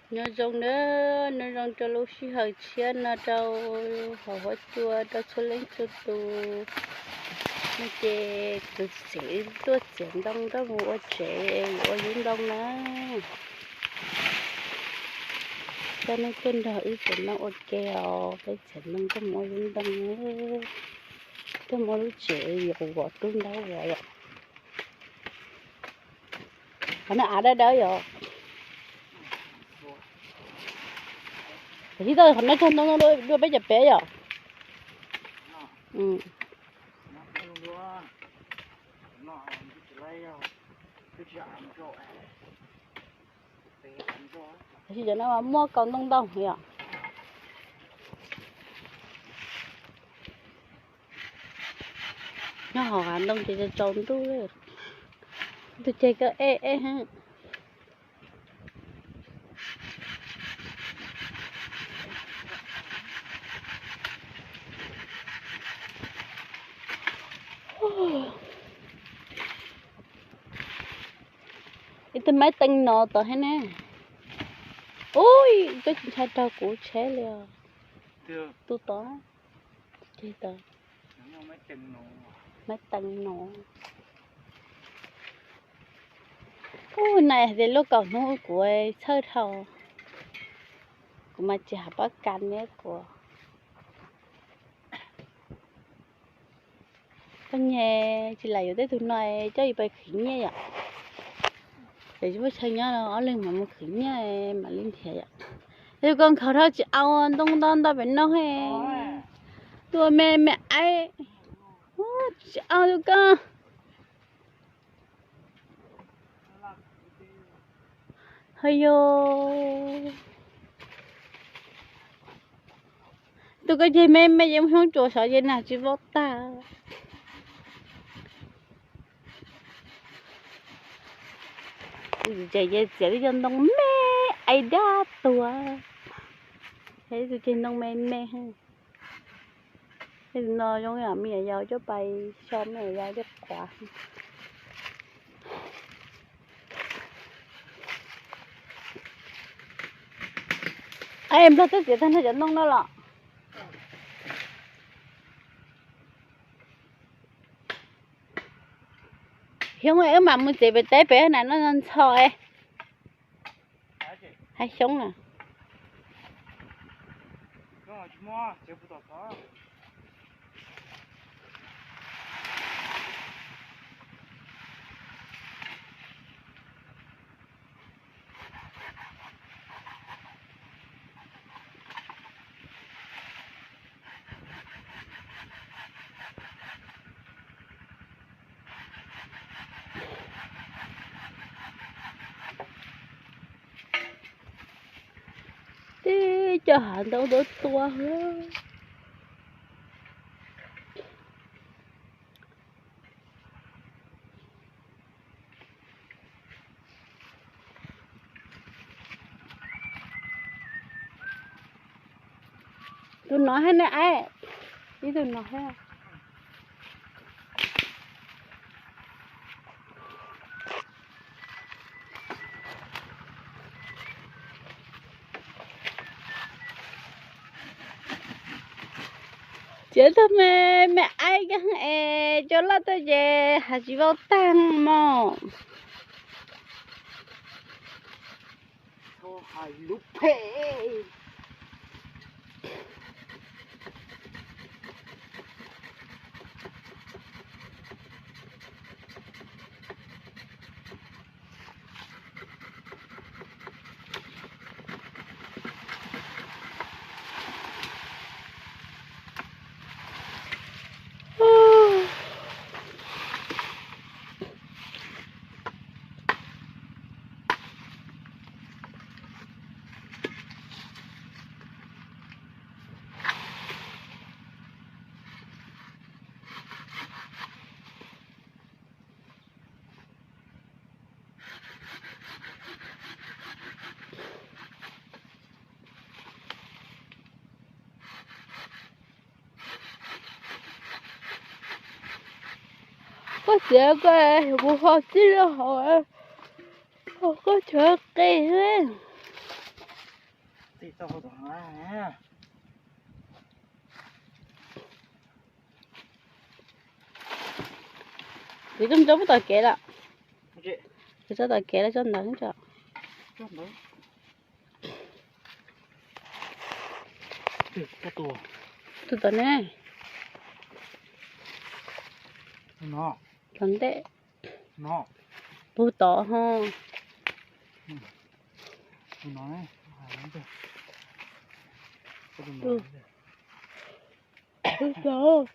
Nyob zoo nawb, nyob zoo rau lub sij hawm tshiab no rau hauv huab cua rau txhua leej txhua tus. No ces kuv txiv tuaj txiav ntoo coj mus ua tsev yuav ua yub ntoo na. Coj nej tuaj nrog wb txiav ntoo ua ke os, peb txiav ntoo coj mus ua yub ntoo, coj mus ua lub tsev yuav vov rub ntaub vov yom. Qhov no av dawb dawb yom. Kuv tib tau qhov no cog ntoo no dua peb cov peb yom. Tab sis cov no mas muaj kaus ntoo ntau yom. Nyob hauv hav ntoo ces tsaus ntuj, tus ceg koj ej ej heev. Ib tug maiv teev no tod thiab ne. Ui, koj tsis ntshai raug kuv tsheb li os. Tus tod, tus ceg tod, maiv teev no. Ub, nais hais tias lub kaum hnub kuv txhawj dhau, kuv mas tsis hais pab kas neb kuv. Koj nyias tsis lam yuav tej tug no coj yus pais khwv nyiaj yom. Ces tsis muaj chaw nyob los ob leeg mam mus khwv nyiaj mam li nrhiav yom. Yus koj nkhaus dhau tsis au ntoo ntau ntau pem no he. Tus me me aiv, tsis au tus koj. Hos yog tus koj ceg me me ces mus xyoob tsuas xyov ces nag tsis vau tag. Ces txiav tib co ntoo me aiv dab tuag, tus ceg ntoo me me. Tej no zoo yam me nyuam yaus coj pais so me nyuam yaus coj quav. Nplog twb txiav tag nrho cov ntoo no los? Xyoob wb mam mus txiav pem teb pem na, no ntxhov. Hais xyoob na. Tib co hav ntoo tuab tuab. Tus no thiab ne, ib tug no thiab. Txiav tag me me aiv es cov loj tuaj ces hav tsis vau tag mog. Koj txiav koj yuav mus ho txij lub hauv, koj tseem qis li. Kuv coj mus tso pub tom kev lawm. Kuv tso tom kev lawm, tso ntawd tso. Tus tom ne. Tom ntej. Puag tod ho. Puag tod.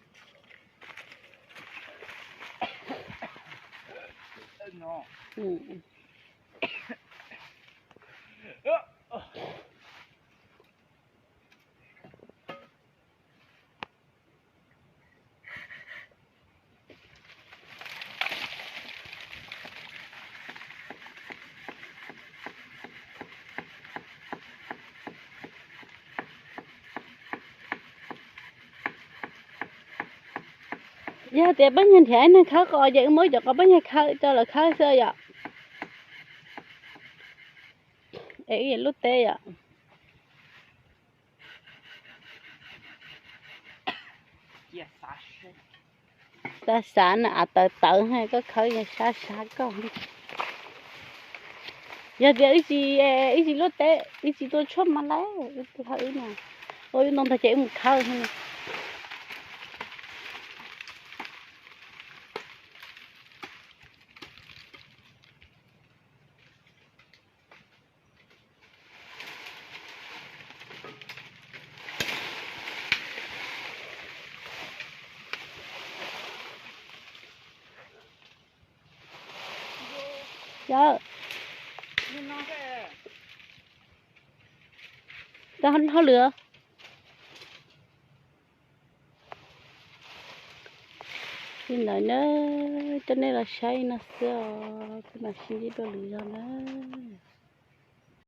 Yog tias pab nyuag nrhiav ib neeg khawb qos ces wb muab cov qos pab nyuag khawb coj los khawb xwb yom. Es wb lub teb yom. Xav xav na, av tawv tawv, koj khawb yog sab sab koj. Yog tias wb tsis, wb tsis luaj teb, wb tsis tua tshuaj mas lawm, wb tus hawj wb no, ua wb ntoo ntag ces wb mus khawb. Yawm, tau hauj lwm. Li ntawd na, coj nej los saib no xwb os, peb mam sib ntsib dua lwm zaus na.